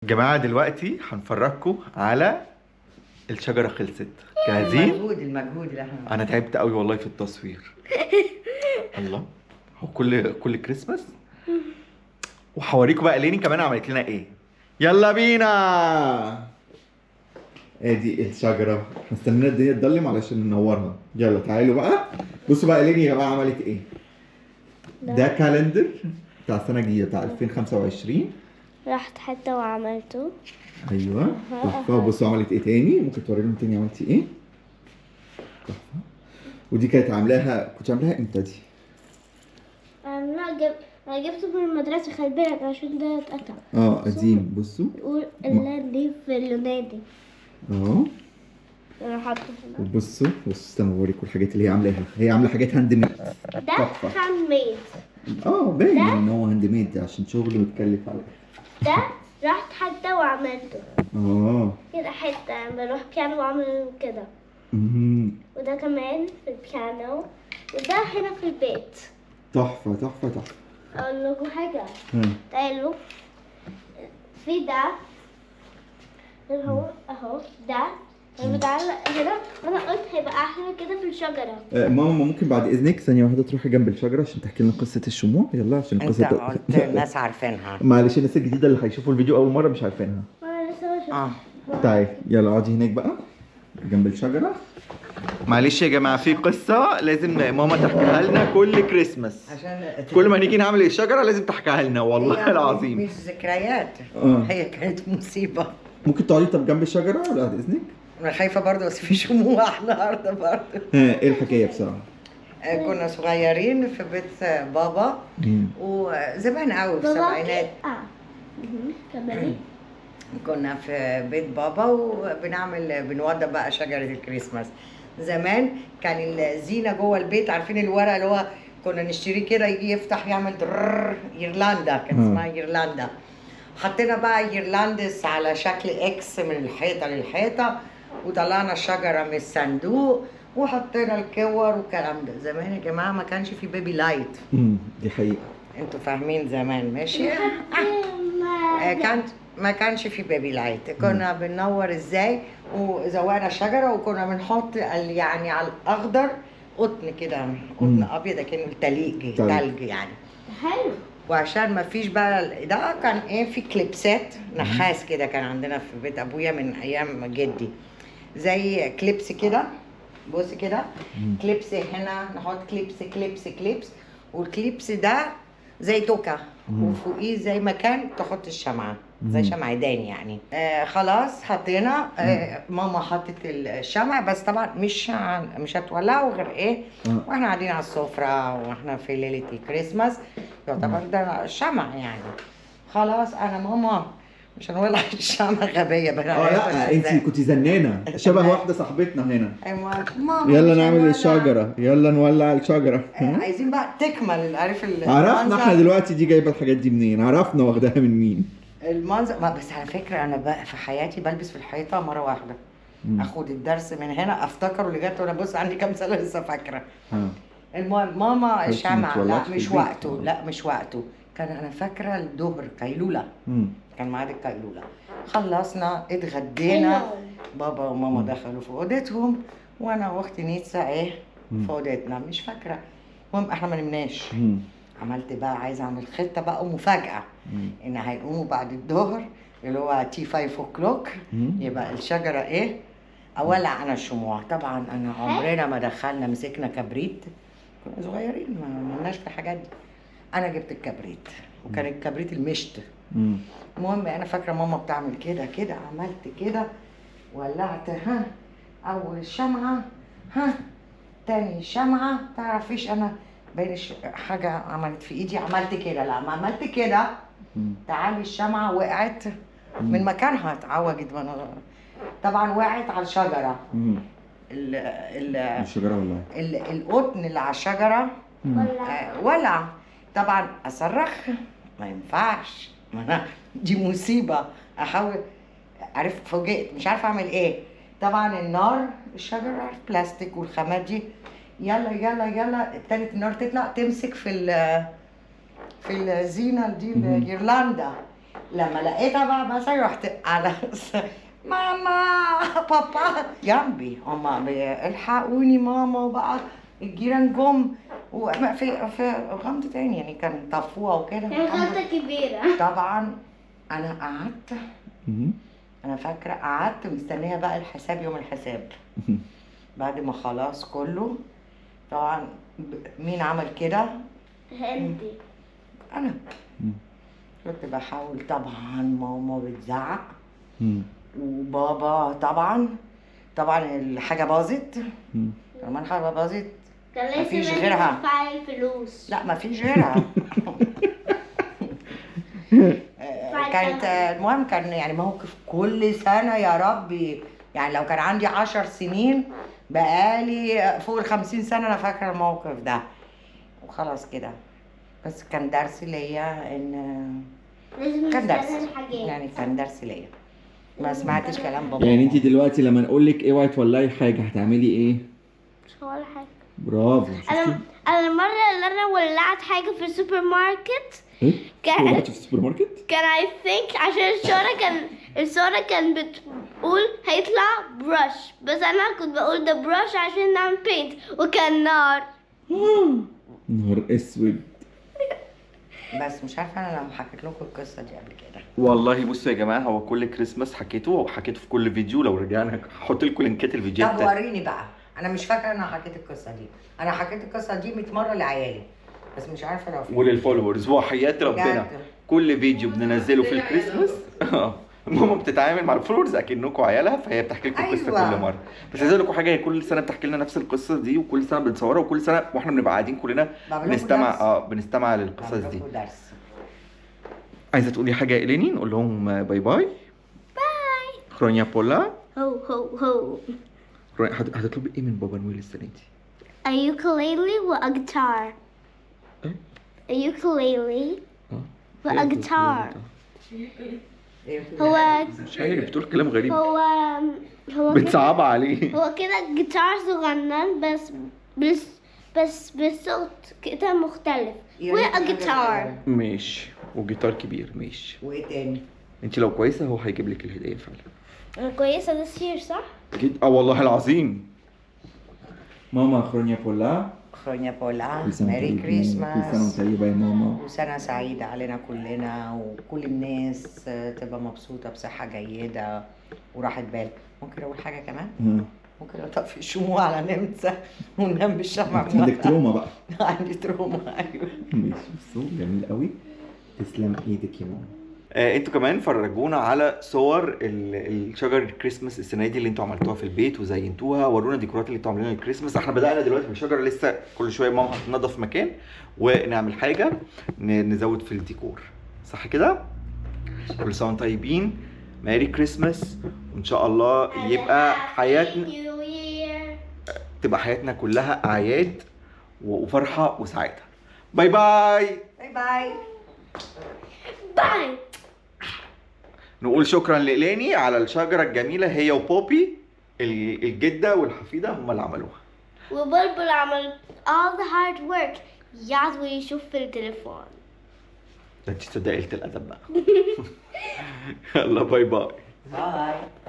جماعة دلوقتي هنفرجكم على الشجرة خلصت. جاهزين؟ المجهود اللي احنا، انا تعبت قوي والله في التصوير. الله، هو كل كريسماس. وحواريكم بقى ليني كمان عملت لنا ايه. يلا بينا. ادي الشجرة، مستنينا الدنيا تضلم علشان ننورها. يلا تعالوا بقى، بصوا بقى ليني يا جماعة عملت ايه. ده calendar بتاع سنة جديدة بتاع 2025. رحت حتى وعملته. ايوه تحفة. بصوا عملت ايه تاني، ممكن توريهم تاني عملتي ايه؟ تحفة. ودي كانت عاملاها، كنت عاملاها امتى دي؟ انا جبته من المدرسة، خلي بالك عشان ده اتقطع. قديم. بصوا يقول اللي في النادي اهو. انا حاطه هنا. بصوا استنوا اوريكم الحاجات اللي هي عاملاها. هي عامله حاجات handmade. ده handmade. باين ان هو handmade عشان شغل متكلف عليه. ده رحت حتى وعملته. كده حتة بروح بيانو واعمل كده. وده كمان في البيانو، وده هنا في البيت. تحفة تحفة تحفة. اقول لكم حاجة. تعالوا في ده اللي هو اهو ده متعلق هنا، وانا قلت هيبقى احلى كده في الشجرة. ماما ممكن بعد اذنك ثانية واحدة تروحي جنب الشجرة عشان تحكي لنا قصة الشموع؟ يلا عشان القصة انت قلت الناس عارفينها. معلش الناس الجديدة اللي هيشوفوا الفيديو اول مرة مش عارفينها. انا لسه ما شفتها. طيب يلا اقعدي هناك بقى جنب الشجرة. معلش يا جماعة في قصة لازم ماما تحكيها لنا كل كريسماس، عشان كل ما نيجي نعمل الشجرة لازم تحكيها لنا والله العظيم. مش ذكريات، هي كانت مصيبة. ممكن تقعدي طب جنب الشجرة ولا بعد اذنك؟ انا خايفة برضه، بس في شموع النهارده برضه. ايه الحكاية بسرعة؟ كنا صغيرين في بيت بابا وزمان قوي في السبعينات. كملي. كنا في بيت بابا وبنعمل بنوضب بقى شجرة الكريسماس. زمان كان الزينة جوه البيت، عارفين الورق اللي هو كنا نشتريه كده يجي يفتح يعمل درر، يرلاندا كان اسمها يرلاندا. حطينا بقى guirlandes على شكل X من الحيطة للحيطه، وطلعنا الشجرة من الصندوق وحطينا الكور والكلام ده. زمان يا جماعة ما كانش في baby light. دي حقيقة، انتوا فاهمين زمان ماشي. ما كانش في baby light. كنا بننور ازاي، وزوقنا الشجرة وكنا بنحط يعني على الاخضر قطن كده، قطن ابيض كانه تلج تلج يعني. حلو. وعشان ما فيش بقى ده كان ايه، في كليبسات نحاس كده كان عندنا في بيت ابويا من ايام جدي، زي clips كده، بص كده clips هنا، نحط clips clips clips، وال clips ده زي توكه وفوقيه زي مكان تحط الشمعة، زي شمعدان يعني. خلاص حطينا. ماما حطت الشمع، بس طبعا مش هتولعه غير ايه واحنا قاعدين على السفرة واحنا في ليلة الكريسماس، يعتبر ده الشمع يعني. خلاص انا ماما مش هنولع الشمع، غبية بقى. لا انت كنتي زنانه شبه واحدة صاحبتنا هنا. ايوه ماما يلا نعمل الشجرة، يلا نولع الشجرة. عايزين بقى تكمل، عارف عرفنا احنا دلوقتي دي جايبه الحاجات دي منين، عرفنا واخداها من مين المنظر. ما بس على فكرة انا بقى في حياتي بلبس في الحيطة مرة واحدة، اخد الدرس من هنا افتكره اللي جت وانا بص عندي كام سنة لسه فاكره. المهم ماما الشمع لا مش وقته، لا مش وقته. كان انا فاكره الظهر قيلولة، كان ميعاد القيلوله. خلصنا اتغدينا، بابا وماما دخلوا في اوضتهم، وانا واختي نيتسا ايه في اوضتنا، مش فاكره. المهم احنا ما نمناش. عملت بقى عايزه اعمل خطه بقى ومفاجاه، ان هيقوموا بعد الظهر اللي هو تي 5 o'clock، يبقى الشجرة ايه اولع انا الشموع. طبعا انا عمرنا ما دخلنا مسكنا كبريت، كنا صغيرين ما لناش في الحاجات دي. انا جبت الكبريت، وكان الكبريت المشت. المهم انا فاكره ماما بتعمل كده كده، عملت كده ولعت ها اول شمعة، ها تاني شمعة، تعرفيش انا باين حاجة عملت في ايدي، عملت كده، لا ما عملت كده تعالي الشمعة وقعت من مكانها، اتعوجت. طبعا وقعت على الشجرة. الشجرة ولا القطن اللي على الشجرة ولع. طبعا اصرخ ما ينفعش، ما انا دي مصيبة، احاول عارف، فوجئت مش عارفه اعمل ايه. طبعا النار الشجرة عارف بلاستيك والخامات دي، يلا يلا يلا ابتدت النار تطلع تمسك في الزينة دي الجيرلاندا. لما لقيتها بقى مثلا رحت على ماما بابا جنبي، هما الحقوني ماما، وبقى الجيران جم في غمضة تاني يعني، كان طفوها وكده. كان غلطة كبيرة طبعا. انا قعدت، انا فاكرة قعدت مستنية بقى الحساب، يوم الحساب بعد ما خلاص كله. طبعا مين عمل كده؟ انتي. انا كنت بحاول طبعا، ماما بتزعق وبابا طبعا الحاجة باظت. لما الحاجة باظت كان مفيش لازم غيرها. تدفعي الفلوس. لا مفيش غيرها. كانت المهم كان يعني موقف كل سنة يا ربي، يعني لو كان عندي 10 سنين بقالي فوق 50 سنة انا فاكره الموقف ده، وخلاص كده. بس كان درس ليا ان لازم كان درس نستنى الحاجات يعني، كان درس ليا، ما سمعتش كلام بابا. يعني انت دلوقتي لما نقول لك اوعي تولعي حاجة هتعملي ايه؟ مش ولا حاجة. برافو. شفتي؟ انا المرة اللي انا ولعت حاجة في السوبر ماركت. ايه؟ ولعتي في السوبر ماركت؟ كان I think عشان الصورة كان بتقول هيطلع brush، بس انا كنت بقول ده brush عشان نعمل paint، وكان نار. نهار اسود. بس مش عارفه انا لو حكيت لكم القصة دي قبل كده. والله بصوا يا جماعة، هو كل كريسماس حكيته وحكيته في كل فيديو، لو رجعنا هحط لكم لينكات الفيديوهات. طب وريني بقى، انا مش فاكره انا حكيت القصة دي، انا حكيت القصة دي 100 مرة لعيالي، بس مش عارفه لو ولل followers. وحياة ربنا كل فيديو بننزله في الكريسماس ماما بتتعامل مع ال followers اكنكم عيالها، فهي بتحكي لكم القصة كل مرة. بس عايز اقول لكم حاجة، هي كل سنة بتحكي لنا نفس القصة دي، وكل سنة بنصورها، وكل سنة واحنا بنبقى قاعدين كلنا بنستمع بنستمع للقصص دي. عايزه تقولي حاجة يا إليني؟ نقول لهم bye bye. bye. χρόνια πολλά. ho ho ho. هتطلبي ايه من بابا نويل السنة دي؟ A ukulele و a guitar. ايه؟ A ukulele و a guitar. هو مش عارف، بتقول كلام غريب. هو بتصعب عليه. هو كده جيتار صغنن بس بس بصوت كده مختلف. و a guitar. ماشي، وجيتار كبير. ماشي. وايه تاني؟ انت لو كويسة هو هيجيب لك الهدية فعلا. انا كويسة this year صح؟ اكيد. والله العظيم. ماما χρόνια πολλά. χρόνια πολλά. Merry Christmas. كل سنة وانت طيبة يا ماما. وسنة سعيدة علينا كلنا، وكل الناس تبقى مبسوطة بصحة جيدة وراحة بال. ممكن اقول حاجة كمان؟ ممكن اطفي الشموع على نمسا وننام بالشمع. عندك trauma بقى. عندي trauma. ايوه. ماشي، بصوا جميل قوي. تسلم ايدك يا ماما. انتوا كمان فرجونا على صور الشجر الكريسماس السنة دي اللي انتوا عملتوها في البيت وزينتوها، ورونا الديكورات اللي انتوا عاملينها للكريسماس. احنا بدأنا دلوقتي في الشجرة، لسه كل شوية ماما هتنضف مكان ونعمل حاجة نزود في الديكور، صح كده؟ كل سنة وانتم طيبين. Merry Christmas، وان شاء الله يبقى حياتنا تبقى حياتنا كلها اعياد وفرحه وسعادة. bye bye. bye bye. bye. نقول شكرا لإلاني على الشجرة الجميلة، هي وبوبي الجدة والحفيدة هم اللي عملوها. وبلبل عمل all the hard work، يقعد ويشوف في التليفون. ده انت تصدقي قلة الأدب بقى. يلا bye bye. bye.